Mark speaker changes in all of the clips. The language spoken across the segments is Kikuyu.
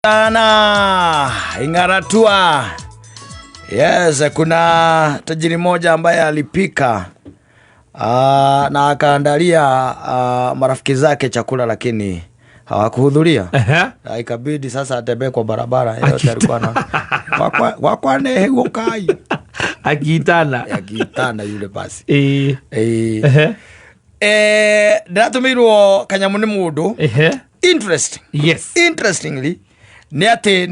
Speaker 1: Sana Ing'aratua. Yes, kuna tajiri mmoja ambaye alipika na akaandalia marafiki zake chakula lakini hawakuhudhuria.
Speaker 2: Ehe.
Speaker 1: Na ikabidi sasa atembee kwa barabara yote alikuwa na wakwa kai
Speaker 2: Akiitana.
Speaker 1: akiitana yule basi.
Speaker 2: Ĩĩ.
Speaker 1: Eh,
Speaker 2: Ehe.
Speaker 1: eh, ndĩratũmĩirwo kanyamũ nĩ mũndũ.
Speaker 2: Ehe.
Speaker 1: Interesting.
Speaker 2: Yes.
Speaker 1: Interestingly nĩ atĩ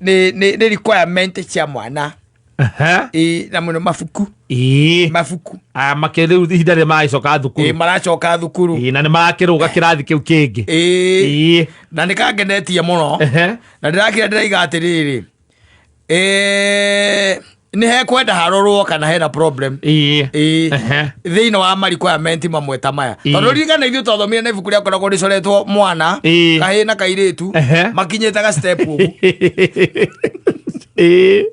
Speaker 1: nĩ requirement cia mwana.
Speaker 2: Ehe.
Speaker 1: Ĩ, na mũno mabuku.
Speaker 2: Ĩĩ.
Speaker 1: Mabuku.
Speaker 2: Aya makĩ rĩu ihinda rĩrĩa maracoka
Speaker 1: Ĩ,
Speaker 2: thukuru.
Speaker 1: maracoka thukuru.
Speaker 2: Ĩĩ, na nĩ marakĩrũga kĩrathi kĩu kĩngĩ.
Speaker 1: Ĩ,
Speaker 2: Ĩĩ.
Speaker 1: na nĩ kangenetie mũno.
Speaker 2: Ehe.
Speaker 1: Na ndĩrakira ndĩraiga atĩrĩrĩ, ĩ, nĩ hekwenda harorwo kana hena problem.
Speaker 2: Ĩĩ.
Speaker 1: Ĩ,
Speaker 2: Ehe.
Speaker 1: thĩinĩ wa ma requirement mamwe ta maya,
Speaker 2: Ĩ.
Speaker 1: tondũ ririkana ithuĩ twathomire na ibuku rĩakoragwo rĩcoretwo mwana
Speaker 2: Ĩ.
Speaker 1: kahĩĩ na kairĩtu
Speaker 2: Ehe.
Speaker 1: makinyĩte ga step ũguo.
Speaker 2: Ĩĩ.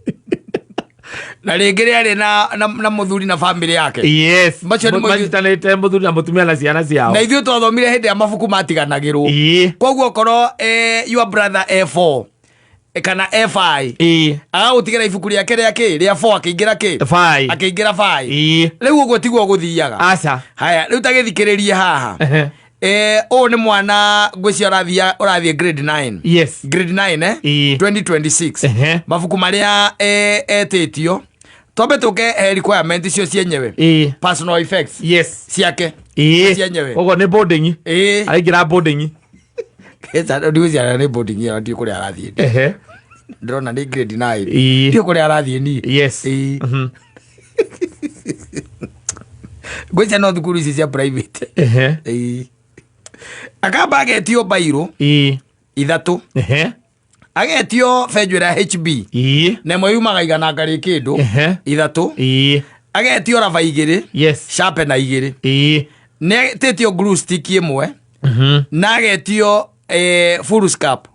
Speaker 1: Na rĩngĩ rĩarĩ na mũthuri na famĩlĩ yake.
Speaker 2: Yes.
Speaker 1: Macio nĩ
Speaker 2: Manyitanĩte mũthuri na mũtumia na ciana ciao.
Speaker 1: Na ithuĩ twathomire hĩndĩ ya mabuku matiganagĩrwo.
Speaker 2: Ĩĩ.
Speaker 1: Koguo korwo your brother A4 kana A5
Speaker 2: Ĩĩ.
Speaker 1: agagũtigĩra ibuku rĩake rĩa kĩ rĩa 4 akĩingĩra kĩ
Speaker 2: Fai.
Speaker 1: akĩingĩra 5.
Speaker 2: Ĩĩ.
Speaker 1: Rĩu ũguo tiguo gũthiaga.
Speaker 2: Aca.
Speaker 1: Haya, rĩu ta gĩthikĩrĩrie haha.
Speaker 2: Ehe.
Speaker 1: Ũyũ nĩ mwana ngwĩciria ũrathiĩ grade 9.
Speaker 2: Yes.
Speaker 1: Grade 9, eh?
Speaker 2: Ĩĩ.
Speaker 1: 2026.
Speaker 2: Ehe.
Speaker 1: Mabuku marĩa etĩtio, twambe tũke he requirement icio cienyewe.
Speaker 2: Ĩĩ.
Speaker 1: Personal effects
Speaker 2: Yes.
Speaker 1: ciake.
Speaker 2: Ĩĩ.
Speaker 1: Cienyewe.
Speaker 2: Ũguo nĩ boarding.
Speaker 1: Ĩĩ.
Speaker 2: Araingĩra boarding.
Speaker 1: Ndigwĩciria nĩ boarding ĩyo, ndiũ kũrĩa arathiĩ.
Speaker 2: Ehe.
Speaker 1: Ndĩrona nĩ grade 9.
Speaker 2: Ĩĩ.
Speaker 1: Ndiũ kũrĩa arathiĩ niĩ.
Speaker 2: Yes.
Speaker 1: Ĩĩ. Ngwĩciria no thukuru ici cia private.
Speaker 2: Ehe.
Speaker 1: Ĩĩ. Akamba agetio bairũ
Speaker 2: Ĩĩ.
Speaker 1: ithatũ.
Speaker 2: Ehe.
Speaker 1: Agetio benjũ ĩrĩa HB.
Speaker 2: Ĩĩ.
Speaker 1: Na ĩmwe yumaga igana ngarĩ kĩndũ.
Speaker 2: Ehe.
Speaker 1: Ithatũ.
Speaker 2: Ĩĩ.
Speaker 1: Agetio raba igĩrĩ.
Speaker 2: Yes.
Speaker 1: Sharpener igĩrĩ.
Speaker 2: Ĩĩ.
Speaker 1: Nĩ etĩtio glue stick ĩmwe. Na agetio foolscap.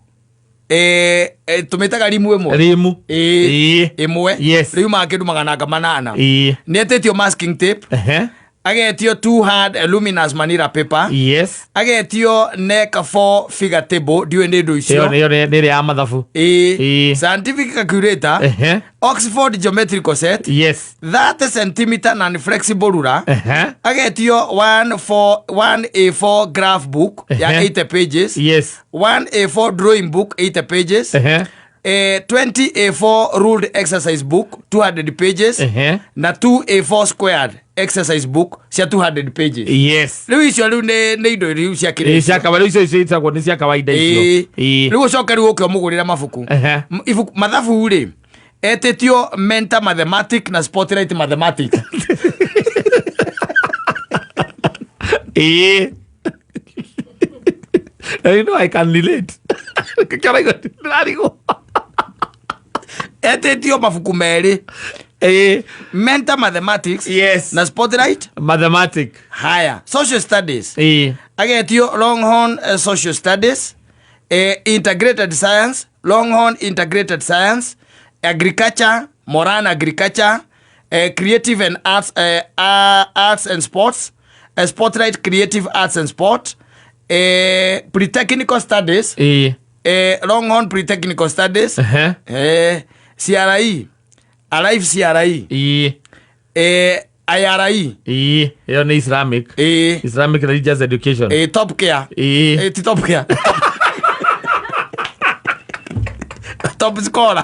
Speaker 1: Tũmĩtaga rimu ĩmwe.
Speaker 2: Rimu.
Speaker 1: Ĩĩ.
Speaker 2: Ĩĩ.
Speaker 1: Ĩmwe.
Speaker 2: Yes.
Speaker 1: Riumaga kĩndũ 800.
Speaker 2: Ĩĩ.
Speaker 1: Nĩ etĩtio masking tape.
Speaker 2: Ehe.
Speaker 1: Agetio two hard luminous manila paper.
Speaker 2: Yes.
Speaker 1: Agetio neck 4 figure table, ndiũĩ nĩ ndũ
Speaker 2: Ĩyo
Speaker 1: icio.
Speaker 2: ĩyo nĩ ĩrĩa ya mathabu.
Speaker 1: Ĩĩ.
Speaker 2: Ĩĩ.
Speaker 1: Scientific calculator.
Speaker 2: Ehe.
Speaker 1: Oxford geometrical set.
Speaker 2: Yes.
Speaker 1: 30 centimeter non flexible ruler.
Speaker 2: Ehe.
Speaker 1: Agetio 1 4 1 A4 graph book ya
Speaker 2: Ehe.
Speaker 1: 80 pages.
Speaker 2: Yes.
Speaker 1: 1 A4 drawing book 80 pages.
Speaker 2: Ehe.
Speaker 1: 20 A4 ruled exercise book 200 pages.
Speaker 2: Ehe.
Speaker 1: Na 2 A4 squared exercise book cia 200 pages.
Speaker 2: Yes.
Speaker 1: Rĩu icio rĩu nĩ indo rĩu cia
Speaker 2: Ĩĩ,
Speaker 1: kĩrĩcio.
Speaker 2: cia kawaida icio icio itagwo nĩ cia kawaida icio.
Speaker 1: Ĩĩ.
Speaker 2: Ĩĩ.
Speaker 1: Rĩu ũcoke rĩu ũke ũmũgũrĩre mabuku.
Speaker 2: Ehe.
Speaker 1: Ibuku mathabu rĩ etĩtio Mentor Mathematic na Spotlight Mathematics.
Speaker 2: Ĩĩ. Na you know I can relate. Kĩoraigua ndĩrarigwo.
Speaker 1: Etĩtio mabuku merĩ,
Speaker 2: Ĩĩ.
Speaker 1: Mentor Mathematics
Speaker 2: Yes.
Speaker 1: na Spotlight.
Speaker 2: Mathematic.
Speaker 1: Haya, social studies
Speaker 2: Ĩĩ.
Speaker 1: agetio Longhorn social studies, integrated science, Longhorn integrated science, agriculture, Moran agriculture, creative and arts, arts and sports, Spotlight creative arts and sport, pre-technical studies,
Speaker 2: Ĩĩ.
Speaker 1: Longhorn pre-technical studies,
Speaker 2: Ehe.
Speaker 1: CRE, Alive CRE,
Speaker 2: Ĩĩ.
Speaker 1: IRE.
Speaker 2: Ĩĩ. Ĩyo nĩ Islamic. Islamic religious education.
Speaker 1: Top care.
Speaker 2: Ĩĩ.
Speaker 1: Ti top care. Top scorer.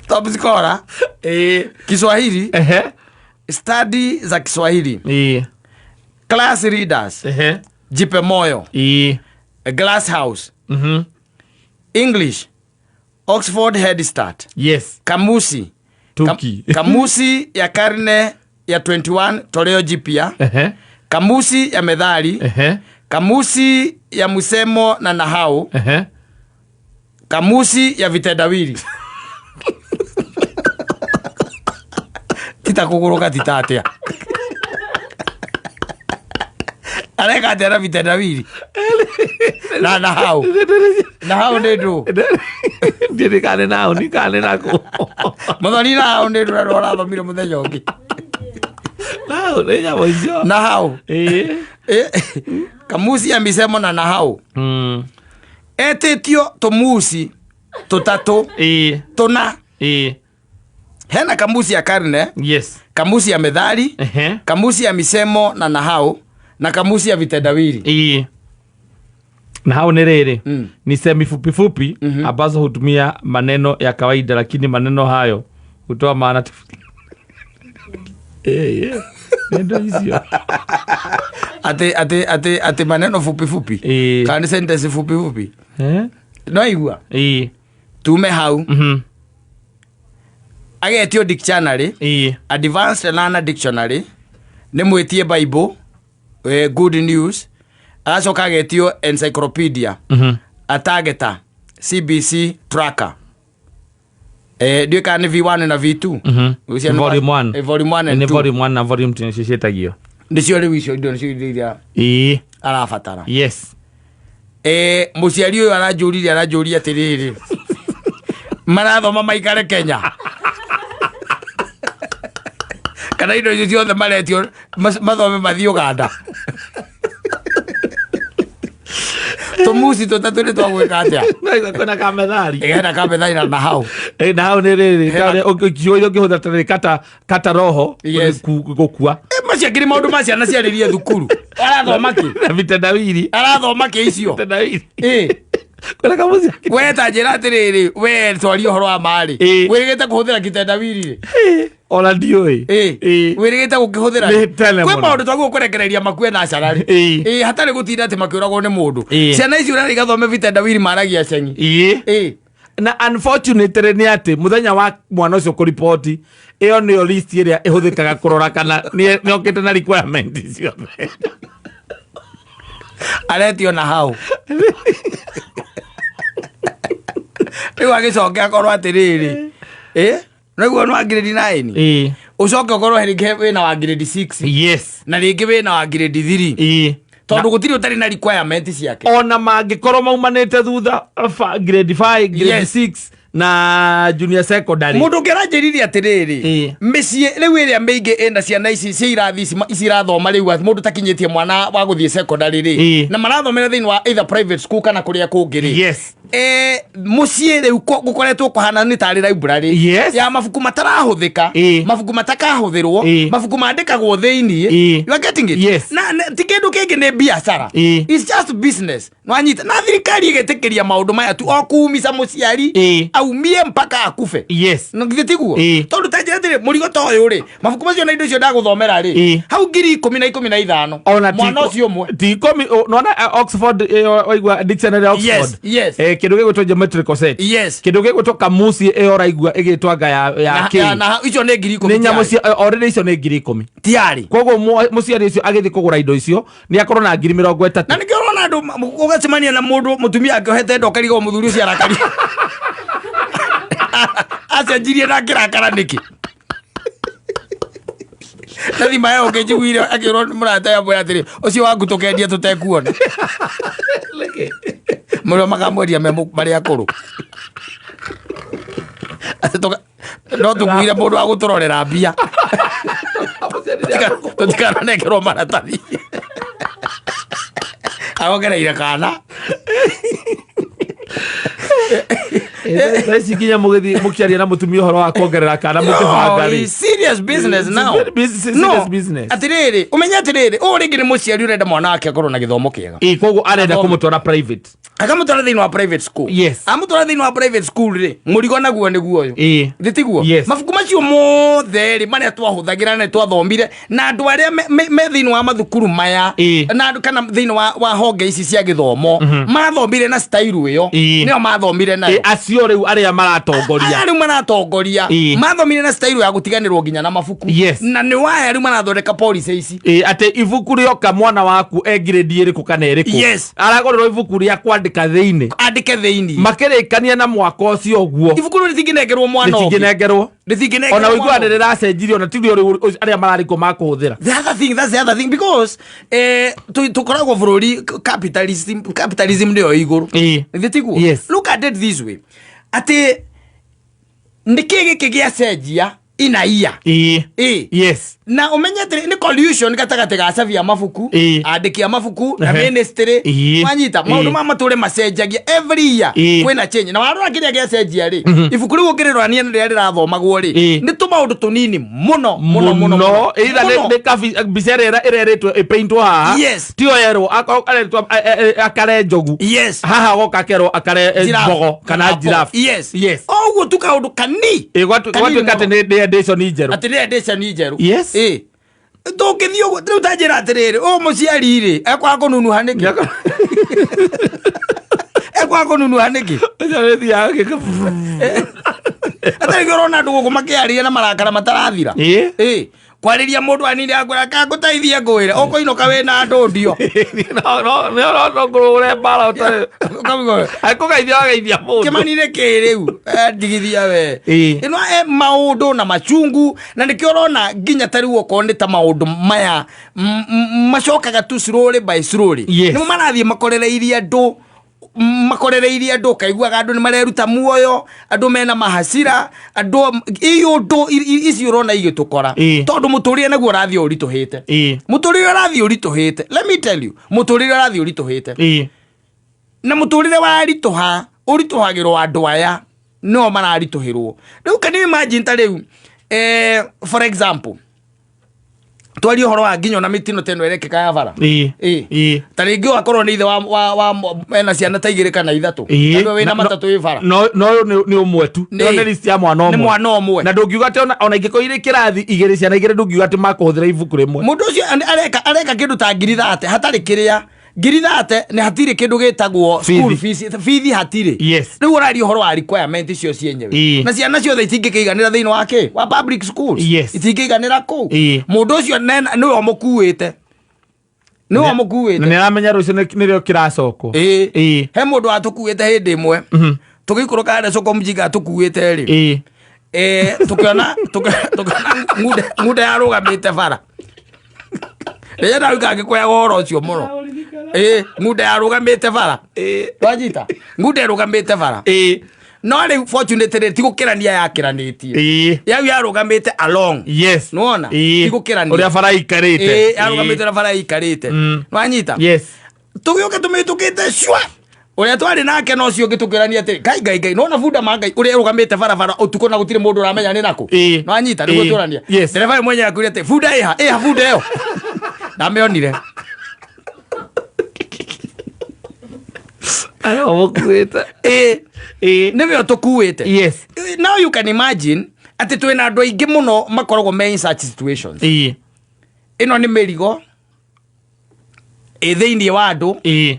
Speaker 1: Top scorer.
Speaker 2: Ĩĩ.
Speaker 1: Kiswahili,
Speaker 2: Ehe.
Speaker 1: study za Kiswahili.
Speaker 2: Ĩĩ.
Speaker 1: Class readers,
Speaker 2: Ehe.
Speaker 1: Jipe Moyo,
Speaker 2: Ĩĩ.
Speaker 1: Glass House. English, Oxford Head Start.
Speaker 2: Yes.
Speaker 1: Kamusi.
Speaker 2: Tuki.
Speaker 1: Kamusi ya karne ya 21 toleo jipya.
Speaker 2: Ehe.
Speaker 1: Kamusi ya methali.
Speaker 2: Ehe.
Speaker 1: Kamusi ya musemo na nahau.
Speaker 2: Ehe.
Speaker 1: Kamusi ya vitendawili. Tita kũgũrũka tita atĩa areka atĩa na vitendawili na nahau nahau nĩ ndũ
Speaker 2: Ndiũĩ kana nĩ nao ni kana nĩ nakũ.
Speaker 1: Mũthoni, nahau nĩ ndũ na nĩ ũrathomire mũthenya ũngĩ.
Speaker 2: Nahau nĩ nyamũ icio.
Speaker 1: Nahau.
Speaker 2: Ĩĩ.
Speaker 1: Eh, kamusi ya misemo na nahau. Etĩtio tũmuci tũtatũ.
Speaker 2: Ĩĩ.
Speaker 1: Tũna.
Speaker 2: Ĩĩ.
Speaker 1: Hena kamusi ya karne.
Speaker 2: Yes.
Speaker 1: Kamusi ya methali.
Speaker 2: Ehe.
Speaker 1: Kamusi ya misemo na nahau na kamusi ya vitendawili.
Speaker 2: Ĩĩ. Na hau nĩ rĩrĩ, ni semi fupi fupi ambazo hutumia maneno ya kawaida, lakini maneno hayo hutoa maana tofauti. Ĩĩ, nendo icio.
Speaker 1: Atĩ maneno fupi fupi.
Speaker 2: Ĩĩ.
Speaker 1: Kana nĩ sentence fupi fupi.
Speaker 2: Eh?
Speaker 1: No igua.
Speaker 2: Ĩĩ.
Speaker 1: Tume hau. Agetio dictionary.
Speaker 2: Ĩĩ.
Speaker 1: Advanced Learner Dictionary nĩ mwĩtie Bible, Good News, agacoka agetio encyclopedia. Atageta CBC Tracker, ndiũĩ kana nĩ V1 na V2. Ũcio nĩ
Speaker 2: Volume 1.
Speaker 1: Volume 1 and
Speaker 2: Nĩ
Speaker 1: 2.
Speaker 2: volume 1 na volume 2 nĩcio ciĩtagio.
Speaker 1: Nĩcio rĩu icio indo nĩcio indo iria
Speaker 2: Ĩĩ.
Speaker 1: arabatara.
Speaker 2: Yes.
Speaker 1: Mũciari ũyũ aranjũririe, aranjũria atĩrĩrĩ, marathoma maikare Kenya kana indo icio ciothe maretio mathome mathiĩ Uganda? Tũmuci tũtatũ nĩ twagwĩka atĩa?
Speaker 2: Kwĩna kamethari.
Speaker 1: Hena kamethari na nahau.
Speaker 2: Eh, na hau nĩ rĩrĩ, kiugo iria ũngĩhũthĩra ta rĩrĩ, kata kata roho.
Speaker 1: Yes.
Speaker 2: Gũkua.
Speaker 1: Macio akĩrĩ maũndũ ma ciana ciarĩrie thukuru, arathoma kĩ?
Speaker 2: Na vitendawili.
Speaker 1: Arathoma kĩ icio?
Speaker 2: Vitendawili.
Speaker 1: Ĩ.
Speaker 2: Kwĩna kamuci.
Speaker 1: We ta njĩra atĩrĩrĩ, we twarie ũhoro wa marĩ.
Speaker 2: Ĩ.
Speaker 1: Wĩrĩgĩte kũhũthĩra kitendawili rĩ?
Speaker 2: Ona ndiũĩ.
Speaker 1: Ĩ.
Speaker 2: Ĩ.
Speaker 1: Wĩrĩgĩte gũkĩhũthĩra?
Speaker 2: Nĩ tene
Speaker 1: Kwĩ
Speaker 2: mũno.
Speaker 1: maũndũ twagĩrĩirwo kũrekereria makue nacararĩ.
Speaker 2: Ĩ.
Speaker 1: Ĩ, hatarĩ gũtinda atĩ makĩũragwo nĩ mũndũ.
Speaker 2: Ĩ.
Speaker 1: Ciana icio ũrarĩ igathome vitendawili maragia cengi.
Speaker 2: Ĩĩ.
Speaker 1: Ĩ.
Speaker 2: Na unfortunately nĩ atĩ mũthenya wa mwana ũcio kũriboti, ĩyo nĩyo list ĩrĩa ĩhũthĩkaga kũrora kana nĩ okĩte na requirement ciothe.
Speaker 1: Aretio na hau rĩu agĩcoke akorwo atĩrĩrĩ, ĩ nĩguo nĩ wa grade 9.
Speaker 2: Ĩĩ.
Speaker 1: Ũcoke ũkorwo rĩngĩ wĩna wa grade 6.
Speaker 2: Yes.
Speaker 1: Na rĩngĩ wĩna wa grade 3.
Speaker 2: Ĩĩ.
Speaker 1: Tondũ gũtirĩ ũtarĩ na requirement ciake.
Speaker 2: Ona mangĩkorwo maumanĩte thutha grade 5, grade 6 na junior secondary.
Speaker 1: Mũndũ ũngĩ aranjĩrire atĩrĩrĩ,
Speaker 2: Ĩĩ.
Speaker 1: mĩciĩ rĩu ĩrĩa mĩingĩ ĩna ciana ici cia irathi ici ici irathoma rĩu atĩ mũndũ takinyĩtie mwana wa gũthiĩ secondary rĩ,
Speaker 2: Ĩĩ.
Speaker 1: na marathomera thĩinĩ wa either private school kana kũrĩa kũngĩ rĩ,
Speaker 2: Yes.
Speaker 1: Mũciĩ rĩu gũkoretwo kũhana nĩ tarĩ library
Speaker 2: Yes.
Speaker 1: ya mabuku matarahũthĩka,
Speaker 2: Ĩĩ.
Speaker 1: mabuku matakahũthĩrwo,
Speaker 2: Ĩĩ.
Speaker 1: mabuku mandĩkagwo thĩinĩ.
Speaker 2: Ĩĩ.
Speaker 1: You are getting it?
Speaker 2: Yes.
Speaker 1: Na ti kĩndũ kĩngĩ, nĩ biacara.
Speaker 2: Ĩĩ.
Speaker 1: It's just business. Nwanyita na thirikari ĩgetĩkĩria maũndũ maya tu o kuumisa mũciari
Speaker 2: Ĩĩ.
Speaker 1: aumie mpaka akufe.
Speaker 2: Yes.
Speaker 1: No githĩ tiguo?
Speaker 2: Ĩĩ.
Speaker 1: Tondũ ta njĩra atĩrĩ, mũrigo ta ũyũ rĩ, mabuku macio na indo icio ndagũthomera rĩ,
Speaker 2: Ĩĩ.
Speaker 1: hau 15,000
Speaker 2: Ona
Speaker 1: mwana ũcio ũmwe.
Speaker 2: Ti ikũmi, nona Oxford, waigua dictionary ya Oxford.
Speaker 1: Yes.
Speaker 2: Kĩndũ gĩgwĩtwo geometrical set.
Speaker 1: Yes.
Speaker 2: Kĩndũ gĩgwĩtwo kamusi ĩyo ũraigua ĩgĩtwo anga ya
Speaker 1: Na-
Speaker 2: kĩ.
Speaker 1: na icio nĩ 10,000.
Speaker 2: Nĩ nyamũ cia already icio nĩ 10,000.
Speaker 1: Tiarĩ.
Speaker 2: Koguo mũciari ũcio agĩthiĩ kũgũra indo icio nĩ akorwo na 30,000.
Speaker 1: Na nĩkĩo ũrona andũ ũgacemania na mũndũ mũtumia akĩohete nda, ũkarigwo mũthuri ũcio arakari acenjirie na akĩrakara nĩkĩ, na thima ĩyo ũngĩnjiguire akĩrwo nĩ mũrata yamwĩra atĩrĩ, ũcio waku tũkendia tũtekuona mũrĩa makamwendia me marĩ akũrũ. Atĩ no tũkuire mũndũ wa gũtũrorera mbia tũtikananengerwo maratathi arongereire kana.
Speaker 2: Thaa ici nginya mũgĩthiĩ mũkĩaria na mũtumia ũhoro wa kuongerera kana mũkĩbanga rĩ.
Speaker 1: It's serious business
Speaker 2: It's
Speaker 1: now.
Speaker 2: very serious
Speaker 1: No,
Speaker 2: business.
Speaker 1: Atĩrĩrĩ, ũmenye atĩrĩrĩ, ũũ rĩngĩ nĩ mũciari ũrenda mwana wake akorwo na gĩthomo kĩega.
Speaker 2: Ĩ, koguo arenda kũmũtwara private.
Speaker 1: Akamũtwara thĩinĩ wa private school.
Speaker 2: Yes.
Speaker 1: Amũtwara thĩinĩ wa private school rĩ, mũrigo naguo nĩguo ũyũ.
Speaker 2: Ĩ.
Speaker 1: Thĩ tiguo?
Speaker 2: Yes.
Speaker 1: Mabuku macio mothe rĩ, marĩa twahũthagĩra na twathomire na andũ arĩa me thĩinĩ wa mathukuru maya
Speaker 2: Ĩ.
Speaker 1: na andũ kana thĩinĩ wa honge ici cia gĩthomo mathomire na style ĩyo,
Speaker 2: Ĩ.
Speaker 1: nĩyo mathomire nayo.
Speaker 2: Ĩ, acio rĩu arĩa maratongoria.
Speaker 1: Aya rĩu maratongoria
Speaker 2: Ĩ.
Speaker 1: mathomire na style ya gũtiganĩrwo nginya na mabuku.
Speaker 2: Yes.
Speaker 1: Na nĩ waya rĩu marathondeka policy ici.
Speaker 2: Ĩ, atĩ ibuku rĩoka mwana waku e grade ĩrĩkũ kana ĩrĩkũ,
Speaker 1: Yes.
Speaker 2: aragũrĩrwo ibuku rĩa kwandĩka thĩinĩ.
Speaker 1: Andĩke thĩinĩ.
Speaker 2: Makĩrĩkania na mwaka ũcio ũguo.
Speaker 1: Ibuku rĩu rĩtingĩnengerwo mwana ũngĩ.
Speaker 2: Rĩtingĩnengerwo.
Speaker 1: Rĩtingĩnengerwo
Speaker 2: Ona
Speaker 1: mwana
Speaker 2: ũiguaga
Speaker 1: ũngĩ.
Speaker 2: nĩ rĩracenjirio na tirio rĩu arĩa mararĩ kuo makũhũthĩra.
Speaker 1: The other thing, that's the other thing, because tukoragwo bũrũri capitalism nĩyo igũrũ.
Speaker 2: Ĩĩ.
Speaker 1: Githĩ tiguo?
Speaker 2: Yes.
Speaker 1: Look at it this way, atĩ nĩkĩ gĩkĩ gĩacenjia Ina iya.
Speaker 2: Ĩĩ.
Speaker 1: Ĩĩ.
Speaker 2: Yes.
Speaker 1: Na ũmenye atĩrĩ, nĩ collusion gatagatĩ ga cabi a mabuku,
Speaker 2: Ĩĩ.
Speaker 1: andĩki a mabuku na
Speaker 2: Ehe.
Speaker 1: ministry.
Speaker 2: Ĩĩ.
Speaker 1: Wanyita maũndũ
Speaker 2: Ĩĩ.
Speaker 1: ma matũre macenjagia every year.
Speaker 2: Ĩĩ.
Speaker 1: Kwĩna change, na warora kĩrĩa gĩacenjia rĩ, ibuku rĩu ũngĩrĩrorania na rĩrĩa rĩrathomagwo rĩ,
Speaker 2: Ĩĩ.
Speaker 1: nĩ tũmaũndũ tũnini mũno mũno mũno
Speaker 2: Mũno. Either
Speaker 1: mũno.
Speaker 2: nĩ mbica ĩrĩa ĩrerĩtwo ĩpaintwo haha.
Speaker 1: Yes.
Speaker 2: Tiyo yerwo aretwo akare njogu.
Speaker 1: Yes.
Speaker 2: Haha goka akerwo akare
Speaker 1: Giraffe.
Speaker 2: mbogo kana giraffe.
Speaker 1: Yes.
Speaker 2: Yes.
Speaker 1: O ũguo tu kaũndũ kani.
Speaker 2: Ĩ
Speaker 1: Kanini
Speaker 2: gwatuĩka atĩ
Speaker 1: mũno.
Speaker 2: nĩ edition njerũ.
Speaker 1: Atĩ nĩ edition njerũ.
Speaker 2: Yes.
Speaker 1: Ĩ. Tũngĩthiĩ ũguo rĩu ta njĩra atĩrĩrĩ, ũyũ mũciari rĩ, ekwaga kũnunuha nĩkĩ? Ekwaga kũnunuha nĩkĩ?
Speaker 2: Ũcio nĩ thiaga agĩka-
Speaker 1: Atarĩ kĩo ũrona andũ gũkũ makĩaria na marakara matarathira.
Speaker 2: Ĩ.
Speaker 1: Ĩ. Kwarĩria mũndũ anini akwĩra kangũteithie ngwĩre, ũkũinũka wĩna andũ ndio.
Speaker 2: No ngũrũre mbara ũtarĩ.
Speaker 1: Ũkaigua,
Speaker 2: Akũgeithia wageithia mũndũ.
Speaker 1: Kĩmani nĩ kĩ rĩu? Ndigithia we.
Speaker 2: Ĩ.
Speaker 1: Ĩno e maũndũ na machungu, na nĩkĩo ũrona nginya ta rĩu okorwo nĩ ta maũndũ maya macokaga tu slowly by slowly.
Speaker 2: Yes.
Speaker 1: Nĩmo marathiĩ makorereirie andũ, makorereirie andũ, ũkaiguaga andũ nĩ mareruta muoyo, andũ mena mahacira, andũ ĩ ũndũ ici ũrona igĩtũkora.
Speaker 2: Ĩ.
Speaker 1: Tondũ mũtũrĩre naguo ũrathiĩ ũritũhĩte.
Speaker 2: Ĩ.
Speaker 1: Mũtũrĩre ũrathiĩ ũritũhĩte. Let me tell you, mũtũrĩre ũrathiĩ ũritũhĩte.
Speaker 2: Ĩ.
Speaker 1: Na mũtũrĩre waritũha, ũritũhagĩrwo andũ aya no mararitũhĩrwo. Rĩu can you imagine ta rĩu, for example, twarie ũhoro wa nginya ona mĩtino ta ĩno ĩrekĩka ya bara.
Speaker 2: Ĩ.
Speaker 1: Ĩ.
Speaker 2: Ĩ.
Speaker 1: Ta rĩngĩ ũgakorwo nĩ ithe wa ena ciana ta igĩrĩ kana ithatũ.
Speaker 2: Ĩ.
Speaker 1: Na nĩwe wĩna matatũ wĩ bara.
Speaker 2: No ũyũ nĩ ũmwe tu.
Speaker 1: Nĩ.
Speaker 2: Ĩyo nĩ list ya mwana
Speaker 1: Nĩ
Speaker 2: ũmwe.
Speaker 1: mwana ũmwe.
Speaker 2: Na ndũngiuga atĩ ona ingĩkorwo irĩ kĩrathi igĩrĩ, ciana igĩrĩ, ndũngiuga atĩ makũhũthĩra ibuku rĩmwe.
Speaker 1: Mũndũ ũcio areka kĩndũ ta ngiri thate hatarĩ kĩrĩa. Ngiri thate nĩ hatirĩ kĩndũ gĩtagwo school
Speaker 2: Bithi.
Speaker 1: fees, bithi hatirĩ.
Speaker 2: Yes.
Speaker 1: Rĩu ũraria ũhoro wa requirement icio cienyewe.
Speaker 2: Ĩ.
Speaker 1: Na ciana ciothe itingĩkĩiganĩra thĩinĩ wa kĩ? Wa public schools.
Speaker 2: Yes.
Speaker 1: Itingĩiganĩra kũu.
Speaker 2: Ĩ.
Speaker 1: Mũndũ ũcio nĩwe ũmũkuĩte. Nĩwe
Speaker 2: Na
Speaker 1: ũmũkuĩte.
Speaker 2: nĩ aramenya rũciũ nĩrĩo kĩracokwo.
Speaker 1: Ĩ.
Speaker 2: Ĩ.
Speaker 1: He mũndũ watũkuĩte hĩndĩ ĩmwe. Tũgĩikũrũka harĩa soko mjinga atũkuĩte rĩ.
Speaker 2: Ĩ.
Speaker 1: Tũkĩona ng'unda yarũgamĩte bara. Rĩrĩa ndaruga ngĩkũyaga ũhoro ũcio mũno. Ĩ, ng'unda yarũgamĩte bara. Twanyita? Ng'unda ĩrũgamĩte bara.
Speaker 2: Ĩ.
Speaker 1: No rĩu fortunately ti gũkĩrania yakĩranĩtie.
Speaker 2: Ĩ.
Speaker 1: Yau yarũgamĩte along.
Speaker 2: Yes.
Speaker 1: Nĩwona?
Speaker 2: Ĩ.
Speaker 1: Ti gũkĩrania.
Speaker 2: Ũrĩa bara ĩikarĩte.
Speaker 1: Ĩ, yarũgamĩte na bara ĩikarĩte. Nĩwanyita?
Speaker 2: Yes.
Speaker 1: Tũgĩũka tũmĩtũkĩte cua. Ũrĩa twarĩ nake no ũcio ũngĩ tũkĩrania atĩrĩ, Ngai, Ngai, Ngai, nĩwona bunda ma Ngai ũrĩa ĩrũgamĩte barabara ũtukũ na gũtirĩ mũndũ ũramenya nĩ nakũ?
Speaker 2: Ĩ.
Speaker 1: Nĩwanyita? Nĩguo
Speaker 2: Ĩ.
Speaker 1: tũrania.
Speaker 2: Yes.
Speaker 1: Ndereba ũyũ mwenyewe akwĩra atĩ, bunda ĩha, ĩha bunda ĩyo. Ndamĩonire.
Speaker 2: Arĩa ũmũkuĩte.
Speaker 1: Ĩ.
Speaker 2: Ĩ.
Speaker 1: Nĩwe ũtũkuĩte.
Speaker 2: Yes.
Speaker 1: Now you can imagine atĩ twĩna andũ aingĩ mũno makoragwo me in such situations.
Speaker 2: Ĩ.
Speaker 1: Ĩno nĩ mĩrigo ĩ thĩinĩ wa andũ.
Speaker 2: Ĩ.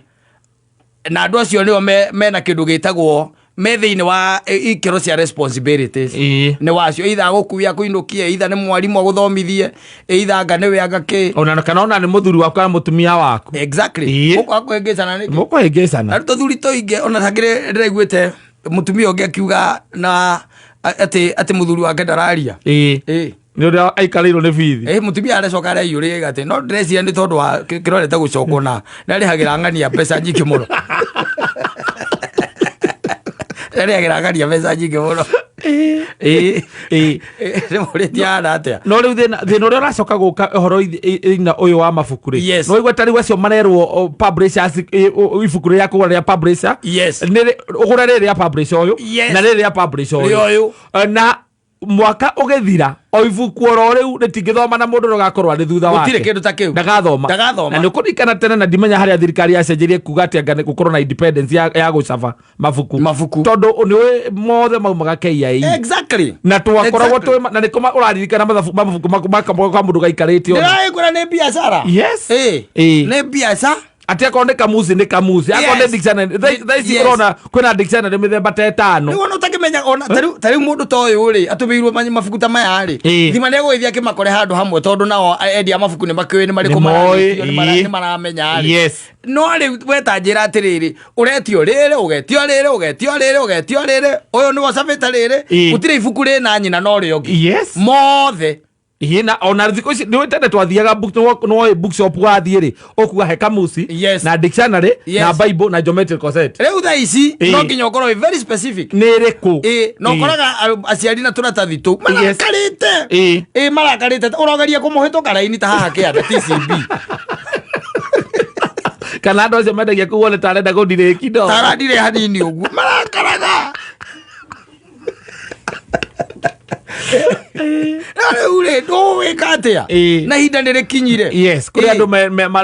Speaker 1: Na andũ acio nĩo mena kĩndũ gĩtagwo me thĩinĩ wa ikĩro cia responsibilities.
Speaker 2: Ĩ.
Speaker 1: Nĩ wacio, either agũkuie akũinũkie, either nĩ mwarimũ agũthomithie, either anga nĩwe anga kĩ.
Speaker 2: Ona kana ona nĩ mũthuri waku kana mũtumia waku.
Speaker 1: Exactly.
Speaker 2: Ĩ.
Speaker 1: Mũkwaga kũhĩngĩcana nĩkĩ?
Speaker 2: Mũkũhĩngĩcana.
Speaker 1: Na rĩu tũthuri tũingĩ ona tangĩrĩ ndĩraiguĩte mũtumia ũngĩ akiuga na atĩ mũthuri wake ndararia.
Speaker 2: Ĩ.
Speaker 1: Ĩ.
Speaker 2: Nĩ ũrĩa aikarĩirwo nĩ bithi.
Speaker 1: Ĩ, mũtumia aracoka areiyũrĩria atĩ no ndĩreciria nĩ tondũ wa kĩrorete gũcokwo na nĩarĩhagĩra ng'ania mbeca nyingĩ mũno. Nĩarĩhagĩra ng'ania mbeca nyingĩ mũno. Ĩ.
Speaker 2: Ĩ.
Speaker 1: Nĩmũrĩtie hana atĩa?
Speaker 2: No rĩu thĩna ũrĩa ũracoka gũka ũhoro ina ũyũ wa mabuku rĩ.
Speaker 1: Yes.
Speaker 2: No igua ta rĩu acio marerwo, publishers, ibuku rĩrĩa kũgũra rĩa publisher.
Speaker 1: Yes.
Speaker 2: Nĩ ũgũre rĩrĩ rĩa publisher ũyũ.
Speaker 1: Yes.
Speaker 2: Na rĩrĩ rĩa publisher ũyũ.
Speaker 1: Rĩa ũyũ.
Speaker 2: Na mwaka ũgĩthira o ibuku oro rĩu rĩtingĩthoma na mũndũ ũgakorwo arĩ thutha wake.
Speaker 1: Gũtirĩ kĩndũ ta kĩu.
Speaker 2: Ndagathoma.
Speaker 1: Ndagathoma.
Speaker 2: Na nĩ ũkũririkana tene na ndimenya harĩa thirikari yacenjirie kuga atĩ anga nĩ gũkorwo na independence ya gũcaba mabuku.
Speaker 1: Mabuku.
Speaker 2: Tondũ nĩ ũĩ mothe maumaga KIE.
Speaker 1: Exactly.
Speaker 2: Na twakoragwo
Speaker 1: Exactly.
Speaker 2: twĩ na nĩkũ ũraririkana mabuku ma mũndũ gaikarĩte ona.
Speaker 1: Ndĩraĩkũra nĩ biacara.
Speaker 2: Yes.
Speaker 1: Ĩ.
Speaker 2: Ĩ.
Speaker 1: Nĩ biacara.
Speaker 2: Atĩ akorwo nĩ kamusi nĩ kamusi, akorwo nĩ
Speaker 1: Yes.
Speaker 2: dictionary, thaa ici
Speaker 1: Yes.
Speaker 2: ũrona kwĩna dictionary mĩthemba ta ĩtano.
Speaker 1: Rĩu ona ũtakĩmenya ona ta rĩu mũndũ ta ũyũ rĩ atũmĩirwo mabuku ta maya rĩ.
Speaker 2: Ĩ.
Speaker 1: Thima nĩ egũgĩthiĩ akĩmakore handũ hamwe tondũ nao endia mabuku nĩ makĩũĩ nĩ marĩkũ
Speaker 2: Nĩ moĩ,
Speaker 1: mararĩkio,
Speaker 2: ĩ.
Speaker 1: nĩ maramenya rĩ.
Speaker 2: Yes.
Speaker 1: No rĩu we ta njĩra atĩrĩrĩ, ũretio rĩrĩ, ũgetio rĩrĩ, ũgetio rĩrĩ, ũgetio rĩrĩ, ũyũ nĩwe ũcabĩte rĩrĩ,
Speaker 2: Ĩ.
Speaker 1: gũtirĩ ibuku rĩna nyina na ũrĩa ũngĩ.
Speaker 2: Yes.
Speaker 1: Mothe.
Speaker 2: Ĩĩ, na ona thikũ ici nĩ tene twathiaga nĩwoĩ bookshop wathiĩ rĩ, ũkuga he kamusi
Speaker 1: Yes.
Speaker 2: na dictionary
Speaker 1: Yes.
Speaker 2: na bible na geometrical set.
Speaker 1: Rĩu thaa ici
Speaker 2: Ĩĩ.
Speaker 1: no nginya ũkorwo wĩ very specific.
Speaker 2: Nĩ ĩrĩkũ?
Speaker 1: Ĩ, na
Speaker 2: Ĩĩ.
Speaker 1: ũkoraga aciari na tũratathi tũu marakarĩte.
Speaker 2: Ĩĩ.
Speaker 1: Ĩ, marakarĩte ũrogeria kũmũhĩtũka raini ta haha kĩanda TCB.
Speaker 2: Kana andũ acio mendagia kũu wone ta arenda gũndirĩki no
Speaker 1: Tarandire hanini ũguo marakaraga. Na rĩu rĩ, ndũgwĩka atĩa?
Speaker 2: Ĩĩ.
Speaker 1: Na ihinda nĩ rĩkinyire.
Speaker 2: Yes, kũrĩ
Speaker 1: Ĩĩ.
Speaker 2: andũ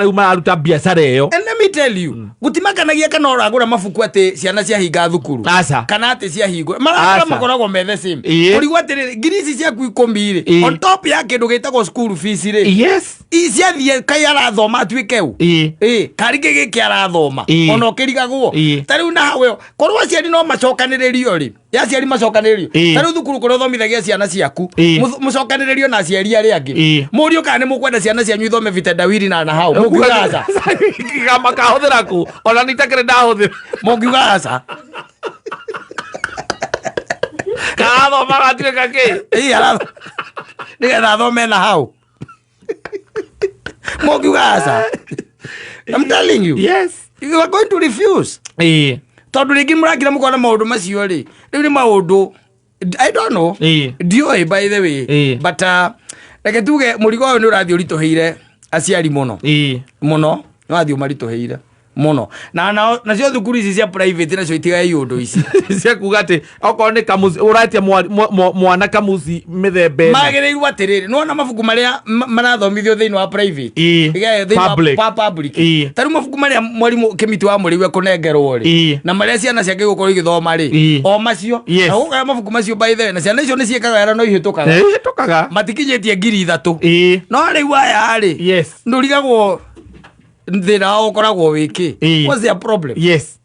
Speaker 2: rĩu mararuta biacara ĩyo.
Speaker 1: And let me tell you, gũtimakanagia kana ũragũra mabuku atĩ ciana ciahinga thukuru
Speaker 2: Aca.
Speaker 1: kana atĩ ciahingwo marakara
Speaker 2: Aca.
Speaker 1: makoragwo me the same.
Speaker 2: Ĩĩ.
Speaker 1: Ũrigwo atĩrĩrĩ, ngiri ici ciaku 10 rĩ,
Speaker 2: Ĩĩ.
Speaker 1: on top ya kĩndũ gĩtagwo school fees rĩ,
Speaker 2: Yes.
Speaker 1: Ciathiĩ kai arathoma atuĩke ũ?
Speaker 2: Ĩĩ.
Speaker 1: Ĩ, karingĩ gĩkĩ arathoma
Speaker 2: Ĩĩ.
Speaker 1: ona ũkĩrigagwo.
Speaker 2: Ĩĩ.
Speaker 1: Ta rĩu na hau ĩyo korwo aciari no macokanĩrĩrio rĩ, ya aciari macokanĩrĩrio,
Speaker 2: Ĩĩ.
Speaker 1: ta rĩu thukuru kũrĩa ũthomithagia ciana ciaku,
Speaker 2: Ĩĩ.
Speaker 1: mũcokanĩrĩrio na aciari arĩa angĩ,
Speaker 2: Ĩĩ.
Speaker 1: mũrio kana nĩ mũkwenda ciana cianyu ithome vitendawili na hau, mũngiuga aca?
Speaker 2: Makahũthĩra kũ ona nitakĩrĩ ndahũthĩra?
Speaker 1: Mũngiuga aca?
Speaker 2: Karathoma gatuĩka kĩ?
Speaker 1: Ĩĩ, nĩgetha athome na hau, mũngiuga aca? I'm telling you,
Speaker 2: Yes.
Speaker 1: you are going to refuse.
Speaker 2: Ĩĩ.
Speaker 1: Tondũ rĩngĩ mũrakira mũkona maũndũ macio rĩ, rĩu nĩ maũndũ I don't know.
Speaker 2: Ĩĩ.
Speaker 1: Ndiũĩ, by the way.
Speaker 2: Ĩĩ.
Speaker 1: But reke tuge mũrigo ũyũ nĩ ũrathiĩ ũritũhĩire aciari mũno.
Speaker 2: Ĩĩ.
Speaker 1: Mũno nĩ wathiĩ ũmaritũhĩire mũno, na nacio thukuru ici cia private nacio itigae ũndũ ici.
Speaker 2: Cia kuga atĩ okorwo nĩ kamuci ũretia mwana kamuci mĩthemba ĩna.
Speaker 1: Magĩrĩirwo atĩrĩrĩ, nĩwona mabuku marĩa marathomithio thĩinĩ wa private?
Speaker 2: Ĩĩ.
Speaker 1: Ĩĩ, thĩinĩ wa
Speaker 2: Public.
Speaker 1: Public.
Speaker 2: Ĩĩ.
Speaker 1: Ta rĩu mabuku marĩa mwarimũ kĩmiti wa mũrĩu ekũnengerwo rĩ,
Speaker 2: Ĩĩ.
Speaker 1: na marĩa ciana ciake igũkorwo igĩthoma rĩ,
Speaker 2: Ĩĩ.
Speaker 1: o macio.
Speaker 2: Yes.
Speaker 1: Na gũkaya mabuku macio, by the way, na ciana icio nĩ ciĩkaga wega no ihĩtũkaga,
Speaker 2: Ĩĩ, hĩtũkaga.
Speaker 1: matikinyĩtie 3000.
Speaker 2: Ĩĩ.
Speaker 1: No rĩu aya rĩ,
Speaker 2: Yes.
Speaker 1: ndũrigagwo thĩna wao ũkoragwo wĩkĩ.
Speaker 2: Ĩĩ.
Speaker 1: What's their problem?
Speaker 2: Yes,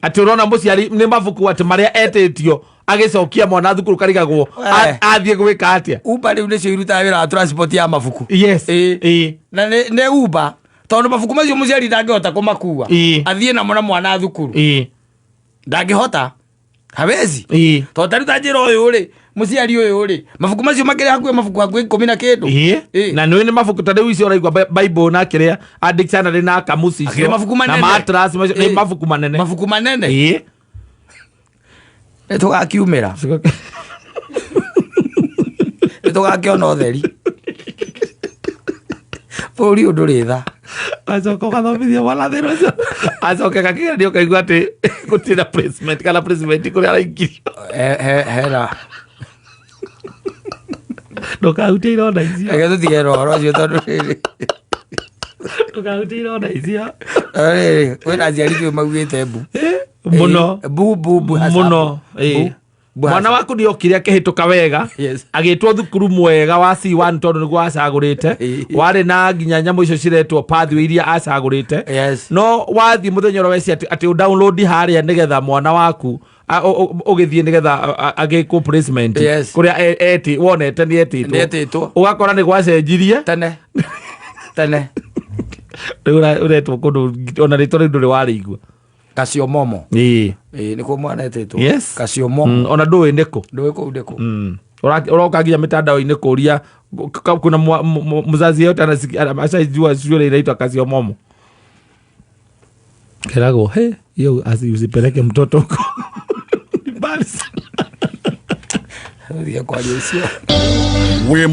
Speaker 2: atĩ ũrona mũciari nĩ mabuku atĩ marĩa etĩtio agĩcokia mwana thukuru karigagwo
Speaker 1: Eh.
Speaker 2: athiĩ gwĩka atĩa.
Speaker 1: Uber rĩu nĩcio irutaga wĩra wa transport ya mabuku.
Speaker 2: Yes.
Speaker 1: Ĩĩ.
Speaker 2: Ĩĩ.
Speaker 1: Na nĩ Uber, tondũ mabuku macio mũciari ndangĩhota kũmakua
Speaker 2: Ĩĩ.
Speaker 1: athiĩ namo na mwana thukuru.
Speaker 2: Ĩĩ.
Speaker 1: Ndangĩhota, hawezi.
Speaker 2: Ĩĩ.
Speaker 1: Tondũ ta rĩu ta njĩra ũyũ rĩ, mũciari ũyũ rĩ, mabuku macio makĩrĩ hakuhĩ mabuku hakuhĩ 10 na kĩndũ.
Speaker 2: Ĩĩ.
Speaker 1: Ĩĩ.
Speaker 2: Na nĩ mabuku ta rĩu icio ũraigua bible na kĩrĩa a dictionary na kamuci
Speaker 1: Akĩrĩ
Speaker 2: icio
Speaker 1: mabuku
Speaker 2: na
Speaker 1: manene.
Speaker 2: matras macio nĩ
Speaker 1: Ĩĩ.
Speaker 2: mabuku manene.
Speaker 1: Mabuku manene.
Speaker 2: Ĩĩ.
Speaker 1: Nĩ tũgakiumĩra, nĩ tũgakĩona ũtheri, bũrũri ũyũ ndũrĩ tha.
Speaker 2: Acoka ũgathomithia mwana thĩna ũcio, acoke gakĩgerio ũkaigua atĩ gũtirĩ na placement kana placement kũrĩa araingĩrio.
Speaker 1: Hena
Speaker 2: Ndũkahutie ironda icio.
Speaker 1: Reke tũtige na ũhoro ũcio tondũ rĩrĩ,
Speaker 2: Ndũkahutie ironda icio.
Speaker 1: rĩrĩ kwĩna aciari tũĩ maugĩte mbu.
Speaker 2: Mũno.
Speaker 1: Ĩĩ, mbu mbu mbu hasa.
Speaker 2: Mũno. Ĩĩ.
Speaker 1: Mbu, mbu
Speaker 2: Mwana
Speaker 1: hasa.
Speaker 2: waku nĩ okire akĩhĩtũka wega,
Speaker 1: Yes.
Speaker 2: agĩtwo thukuru mwega wa C1 tondũ nĩguo acagũrĩte.
Speaker 1: Ĩĩ.
Speaker 2: Warĩ na nginya nyamũ icio ciretwo pathway iria acagũrĩte.
Speaker 1: Yes.
Speaker 2: No wathiĩ mũthenya ũrĩa weci atĩ ũdownload harĩa nĩgetha mwana waku ũgĩthiĩ nĩgetha agĩkwo placement
Speaker 1: Yes.
Speaker 2: kũrĩa wonete nĩ etĩtwo.
Speaker 1: Nĩ etĩtwo.
Speaker 2: Ũgakora nĩ gwacenjirie.
Speaker 1: Tene tene.
Speaker 2: Rĩu ũretwo kũndũ ona rĩtwa rĩu ndũrĩ warĩigua.
Speaker 1: Kacio momo.
Speaker 2: Ĩĩ.
Speaker 1: Ĩĩ, nĩkuo mwana etĩtwo.
Speaker 2: Yes.
Speaker 1: Kacio momo.
Speaker 2: Ona ndũĩ nĩkũ.
Speaker 1: Ndũĩ kũu ndĩkũ.
Speaker 2: Ũroka nginya mitandao-inĩ kũria kuna mzazi yeyote ashaijua shule inaitwa Kasiomomo, keragwo he hiyo usipeleke mtoto huko. Ni mbali sana.
Speaker 1: Thiĩ kwaria icio.
Speaker 3: Wĩ.